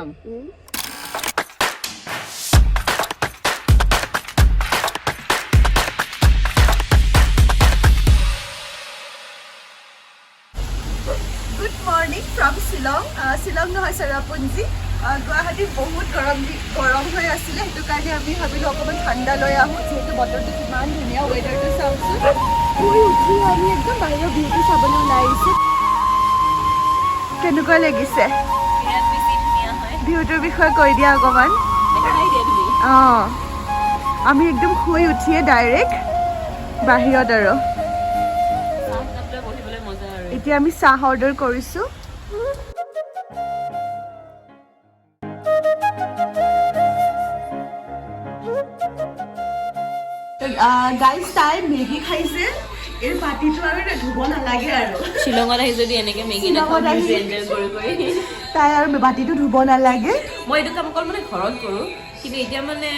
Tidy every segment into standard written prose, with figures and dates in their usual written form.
খাম। Good morning from Shillong. Shillong নহয়, চেৰাপুঞ্জী। গুৱাহাটীত বহুত গৰম গৰম হৈ আছিলে, সেইটো কাৰণে আমি ভাবিলোঁ অকণমান ঠাণ্ডা লৈ আহোঁ, যিহেতু বতৰটো কিমান ধুনীয়া। ৱেডাৰটো চাওকচোন। শুই উঠি আমি একদম বাহিৰৰ ভিউটো চাবলৈ ওলাই আহিছোঁ। কেনেকুৱা লাগিছে? বিৰাট বেছি ধুনীয়া হয়। ভিউটোৰ বিষয়ে কৈ দিয়া অকণমান। দেখাই দিয়া তুমি। অঁ, আমি একদম শুই উঠিয়ে ডাইৰেক্ট বাহিৰত আৰু চাহ কাপ লৈ বহিবলৈ মজা আৰু। এতিয়া আমি চাহ অৰ্ডাৰ কৰিছোঁ। গাইজ, তাই মেগী খাইছে। এই বাতিটো আৰু ধুব নালাগে আৰু। শ্বিলঙত আহি যদি এনেকে মেগী শ্বিলঙত নাখাওঁ, আহি এনজয় কৰি কৰি তাই আৰু বাতিটো ধুব নালাগে। মই এইটো কাম অকল মানে ঘৰত কৰোঁ, কিন্তু এতিয়া মানে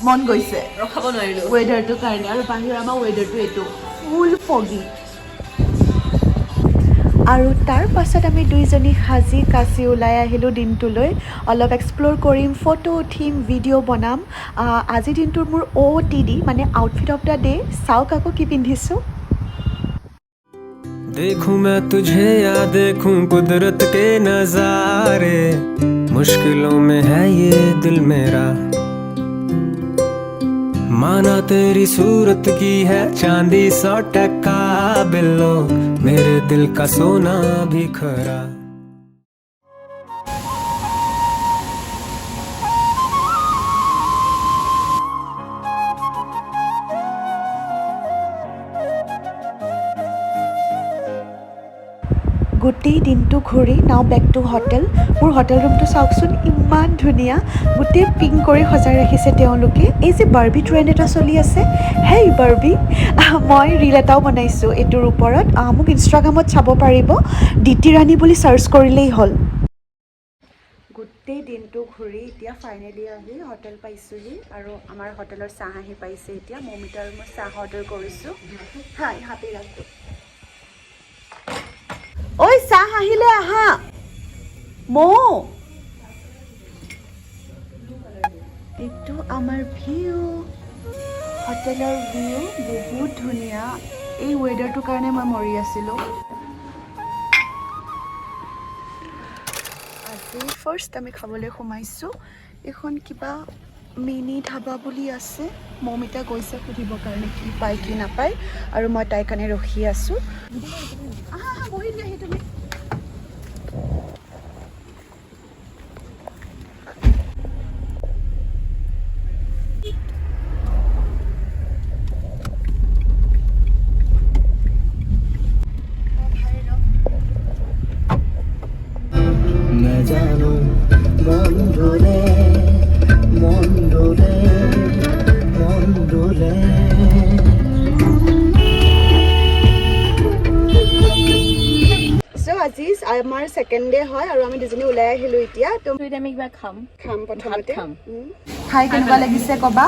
মন গৈছে। ৰখাব নোৱাৰিলো। ৱেডাৰটোৰ কাৰণে। আৰু বাহিৰৰ আমাৰ ৱেডাৰটো এইটো ফুল ফগি। আৰু তাৰ পাছত আমি দুইজনী সাজি কাচি ওলাই আহিলোঁ। দিনটোলৈ অলপ এক্সপ্ল'ৰ কৰিম, ফটো উঠিম, ভিডিঅ' বনাম। আজিৰ দিনটোৰ মোৰ অ'টিডি, মানে আউটফিট অফ the day. চাওক আকৌ কি পিন্ধিছোঁ। देखूं मैं तुझे या देखूं कुदरत के नजारे, मुश्किलों में है ये दिल मेरा। माना तेरी सूरत की है चांदी 100 टका बिल्लो, मेरे दिल का सोना भी खरा। গোটেই দিনটো ঘূৰি নাও বেক টু হোটেল। মোৰ হোটেল ৰুমটো চাওকচোন, ইমান ধুনীয়া, গোটেই পিংক কৰি সজাই ৰাখিছে তেওঁলোকে। এই যে বাৰ্বি ট্ৰেণ্ড এটা চলি আছে, হেই বাৰ্বি, মই ৰিল এটাও বনাইছোঁ এইটোৰ ওপৰত। মোক ইনষ্টাগ্ৰামত চাব পাৰিব, ডিটি ৰাণী বুলি চাৰ্চ কৰিলেই হ'ল। গোটেই দিনটো ঘূৰি এতিয়া ফাইনেলি আহি হোটেল পাইছোঁহি আৰু আমাৰ হোটেলৰ চাহ আহি পাইছে। এতিয়া মমিতা আৰু মই চাহ অৰ্ডাৰ কৰিছোঁ। হাই হাপি ৰাখোঁ। ঐ, চাহ আহিলে, আহা। মৌ, এইটো আমাৰ ভিউ, হোটেলৰ ভিউ বহুত ধুনীয়া। এই ৱেডাৰটোৰ কাৰণে মই মৰি আছিলোঁ। আজি ফাৰ্ষ্ট আমি খাবলৈ সোমাইছোঁ। এইখন কিবা মিনি ধাবা বুলি আছে। মমিতা গৈছে সুধিবৰ কাৰণে কি পায় কি নাপায় আৰু মই তাইৰ কাৰণে ৰখি আছোঁ। আহা আহা, বহি দিয়াহি তুমি। मैं जानू মন দোলে, মন দোলে, মন দোলে। চ' আজি আমাৰ ছেকেণ্ড ডে হয় আৰু আমি দুজনী ওলাই আহিলোঁ এতিয়া। তো এতিয়া আমি কিবা খাম। খাম প্ৰথমতে। ভাত খাম। খাই কেনেকুৱা লাগিছে ক'বা।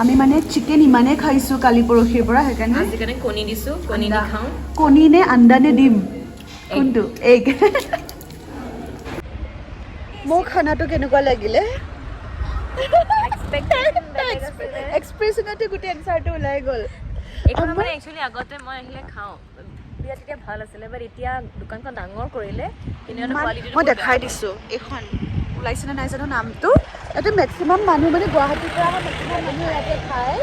আমি মানে চিকেন ইমানেই খাইছোঁ কালি পৰহিৰ পৰা, সেইকাৰণে আজি কাৰণে কণী দিছোঁ, কণী দি খাওঁ। কণী নে আণ্ডা নে ডিম, কোনটো? এগ। মোৰ খানাটো কেনেকুৱা লাগিলে? এক্সপ্ৰেছনতে গোটেই এনচাৰটো ওলাই গ'ল। এইখন মানে একচুৱেলি আগতে মই আহিলে খাওঁ, বিৰাট তেতিয়া ভাল আছিলে, বাট এতিয়া দোকানখন ডাঙৰ কৰিলে, কিন্তু কোৱালিটিটো মই দেখাই দিছোঁ, এইখন ওলাইছে নে নাই জানো নামটো। ইয়াতে মেক্সিমাম মানুহ, মানে গুৱাহাটীৰ পৰা অহা মেক্সিমাম মানুহ ইয়াতে খায়।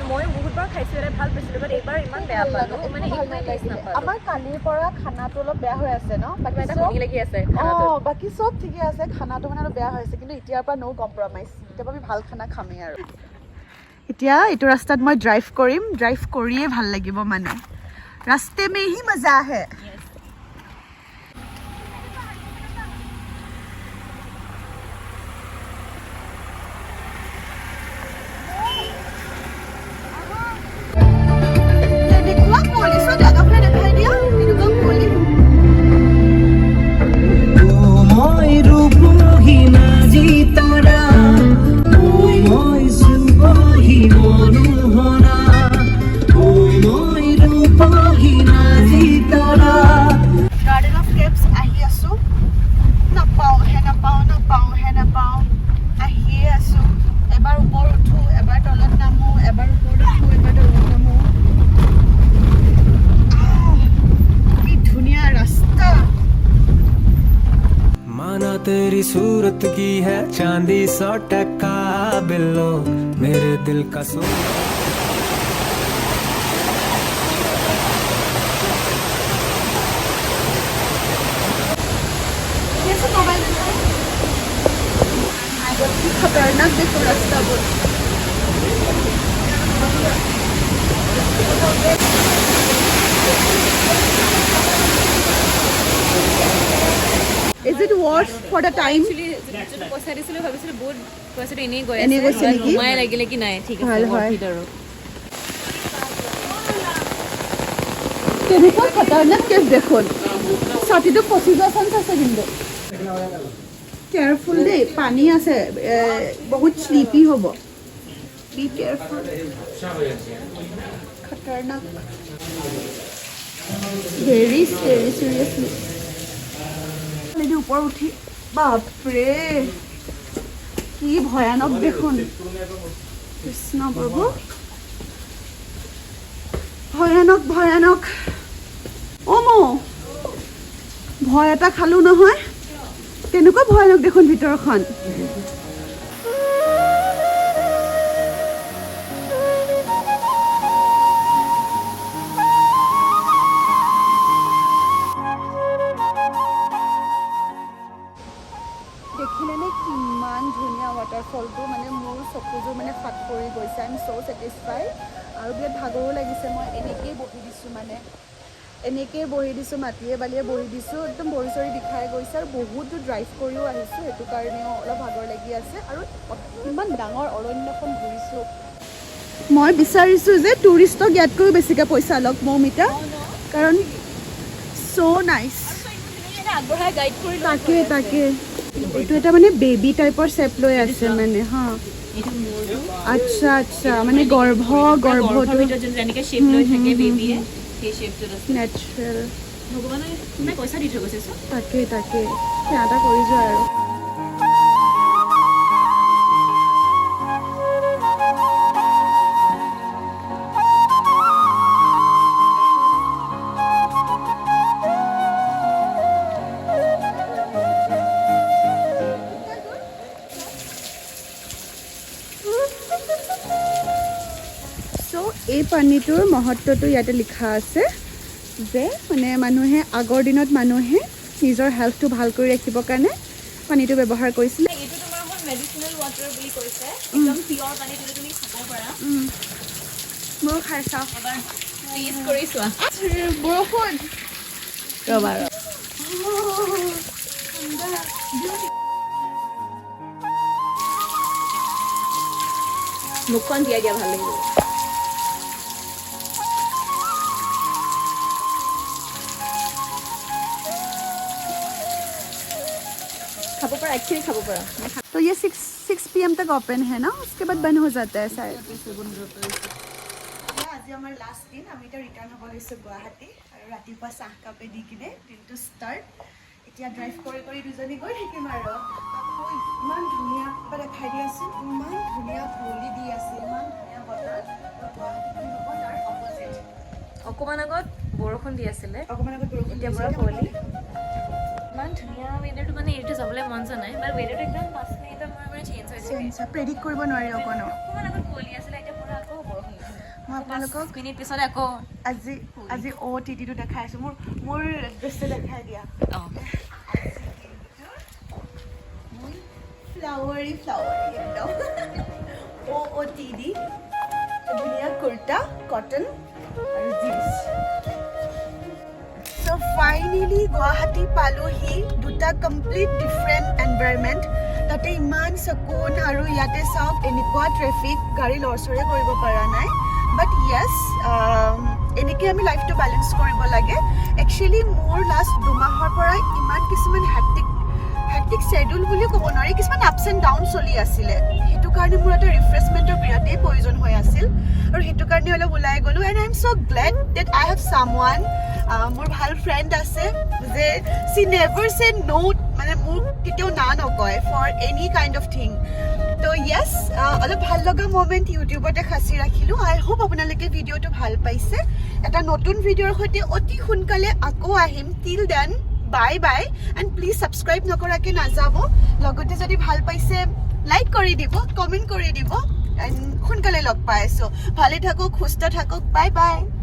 ময়ো বহুতবাৰ খাইছোঁ ইয়াতে, ভাল পাইছিলোঁ, বাট এইবাৰ ইমান বেয়া পালোঁ, মানে ভাল একোৱে টেষ্ট নালাগিলে। নাপালোঁ। আমাৰ কালিৰ পৰা খানাটো অলপ বেয়া হৈ আছে ন, বাকী কিবা এটা চব কণী লাগি আছে খানাটোত। অঁ, বাকী চব ঠিকে আছে, খানাটো মানে অলপ বেয়া হৈছে। কিন্তু এতিয়াৰ পৰা ন' কম্প্ৰমাইজ, এতিয়াৰ পৰা আমি ভাল খানা খামেই। আৰু এতিয়া এইটো ৰাস্তাত মই ড্ৰাইভ কৰিম, ড্ৰাইভ কৰিয়ে ভাল লাগিব, মানে रास्ते में ही मज़ा है। কেনেকুৱা কুঁৱলী চোৱা, জেগাফালে দেখাই দিয়া, কেনেকুৱা কুঁৱলী। মই ৰূপহী নাজি তাৰা, মই চুবহি মনোহৰা, মই ৰূপহী নাজি তাৰা। तेरी सूरत की है चांदी 100 टका। बिल्लो, मेरे दिल का सोना। মোবাইল কি খতৰনাক দেখোন ৰাস্তাবোৰ। Is it worth for the time? Actually যোনটো পইচা দিছিলো, ভাবিছিলো বহুত পইচাটো এনেই গৈ এনেই আছে। গৈছে নেকি? সোমাই লাগিলে কি নাই, ঠিক ভাল আছে, হয়। worth it আৰু। কেনেকুৱা খতৰনাক কেছ দেখোন, ছাতিটো পচি যোৱা চান্স আছে কিন্তু। কেয়াৰফুল দেই, পানী আছে, বহুত শ্লিপি হ'ব। Be careful. খতৰনাক, ভেৰি স্কেৰি, চিৰিয়াছলি। ওপৰত উঠি, বাপৰে, কি ভয়ানক দেখোন! কৃষ্ণ প্ৰভু, ভয়ানক ভয়ানক। অ' মৌ, ভয় এটা খালো নহয়। কেনেকুৱা ভয়ানক দেখোন ভিতৰখন। দেখিলেনে কিমান ধুনীয়া ৱাটাৰফলটো? মানে মোৰ চকুযোৰ মানে ফাট পৰি গৈছে। I am so satisfied. আৰু বিৰাট ভাগৰো লাগিছে। মই এনেকেই বহি দিছোঁ, মানে এনেকেই বহি দিছোঁ, মাটিয়ে বালিয়ে বহি দিছোঁ। একদম ভৰি চৰি বিষাই গৈছে আৰু বহুত দূৰ ড্ৰাইভ কৰিও আহিছোঁ, সেইটো কাৰণেও অলপ ভাগৰ লাগি আছে। আৰু ইমান ডাঙৰ অৰণ্যখন ঘূৰিছোঁ। মই বিচাৰিছোঁ যে টুৰিষ্টক ইয়াতকৈও বেছিকৈ পইচা লওক মৌমিতা, কাৰণ চ' নাইচ। আগবঢ়াই গাইড কৰি লৈ তাকে তাকে, এইটো এটা মানে বেবী টাইপৰ চেপ লৈ আছে মানে। হা। এইটো মূৰটো। আচ্ছা, মানে গৰ্ভ গৰ্ভৰ গৰ্ভটো ভিতৰত যোনটো যেনেকে শ্বেপ লৈ থাকে বেবীয়ে, সেই শ্বেপটোত আছে। নেচাৰেল। ভগৱানে মানে পইচা দি থৈ গৈছে চোন। তাকে তাকে, সেৱা এটা কৰি যোৱা আৰু। চ' এই পানীটোৰ মহত্বটো ইয়াতে লিখা আছে যে মানে মানুহে আগৰ দিনত মানুহে নিজৰ হেল্থটো ভাল কৰি ৰাখিবৰ কাৰণে পানীটো ব্যৱহাৰ কৰিছিলে। এইটো তোমাৰ হ'ল মেডিচিনেল ৱাটাৰ বুলি কৈছে। একদম পিয়ৰ পানী, যোনটো তুমি খাব পাৰা। ময়ো খাই চাওঁ। এবাৰ টেষ্ট কৰি চোৱা। বৰষুণ। ৰ'বা ৰ'বা। ঠাণ্ডা। মুখখন তিয়াই দিয়া, ভাল লাগিব। খাব পাৰা, একচুৱেলি খাব পাৰা। तो ये सिक्स सिक्स पी एम तक ओपन है ना? उसके बाद बंद हो जाता है शायद। আজি আমাৰ লাষ্ট দিন। আমি এতিয়া ৰিটাৰ্ণ হ'ব লৈছোঁ গুৱাহাটী। আৰু ৰাতিপুৱা চাহকাপে দি কিনে দিনটো ষ্টাৰ্ট। এতিয়া ড্ৰাইভ কৰি কৰি দুজনী গৈ থাকিম। আৰু আকৌ ইমান ধুনীয়া, কিবা দেখাই দিয়াচোন। ইমান ধুনীয়া কুঁৱলী দি আছে, ইমান ধুনীয়া বতৰ। আৰু গুৱাহাটীত কি হ'ব তাৰ অপজিট। অকণমান আগত বৰষুণ দি আছিলে। অকণমান আগত বৰষুণ এতিয়া দিছে। পুৰা কুঁৱলী। ইমান ধুনীয়া ৱেডাৰটো, মানে এইটো যাবলৈ মন যোৱা নাই। বাট ৱেডাৰটো একদম 5 মিনিটৰ মূৰে মূৰে চেঞ্জ হৈ থাকে। প্ৰেডিক্ট কৰিব নোৱাৰি অকণো। অকণমান আগত কুঁৱলী আছিলে, এতিয়া পুৰা আকৌ বৰষুণ দিছে। মই আপোনালোকক 5 মিনিট পিছত আকৌ আজি আজি অ' টি টিটো দেখাই আছোঁ। মোৰ ড্ৰেছটো দেখাই দিয়া। অঁ। ফ্লাৱাৰী ফ্লাৱাৰী একদম অ'অ'টিডি, ধুনীয়া কুৰ্তা, কটন আৰু জিন্স। চ' ফাইনেলি গুৱাহাটী পালোহি। দুটা কমপ্লিট ডিফাৰেণ্ট এনভাইৰমেণ্ট। তাতে ইমান চকুন আৰু ইয়াতে চাওক এনেকুৱা ট্ৰেফিক, গাড়ী লৰচৰে কৰিব পৰা নাই। বাট য়েছ, এনেকৈ আমি লাইফটো বেলেঞ্চ কৰিব লাগে। একচুৱেলি মোৰ লাষ্ট 2 মাহৰ পৰাই ইমান কিছুমান হেক্টিক হেক্টিক শ্বেডিউল বুলিও ক'ব নোৱাৰি, কিছুমান আপছ এণ্ড ডাউন চলি আছিলে। সেইটো কাৰণে মোৰ এটা ৰিফ্ৰেছমেণ্টৰ বিৰাটেই প্ৰয়োজন হৈ আছিল আৰু সেইটো কাৰণে অলপ ওলাই গ'লোঁ। And I am so glad that I have someone, মোৰ ভাল ফ্ৰেণ্ড আছে যে she never say no, মানে মোক কেতিয়াও না নকয় for any kind of thing. ত' য়েছ, অলপ ভাল লগা মমেণ্ট ইউটিউবতে সাঁচি ৰাখিলোঁ। আই হোপ আপোনালোকে ভিডিঅ'টো ভাল পাইছে। এটা নতুন ভিডিঅ'ৰ সৈতে অতি সোনকালে আকৌ আহিম। Till then, Bye bye and please subscribe নকৰাকৈ নাযাব। লগতে যদি ভাল পাইছে, লাইক কৰি দিব, কমেণ্ট কৰি দিব। এণ্ড সোনকালে লগ পাই আছোঁ। ভালে থাকক, সুস্থ থাকক, বাই বাই।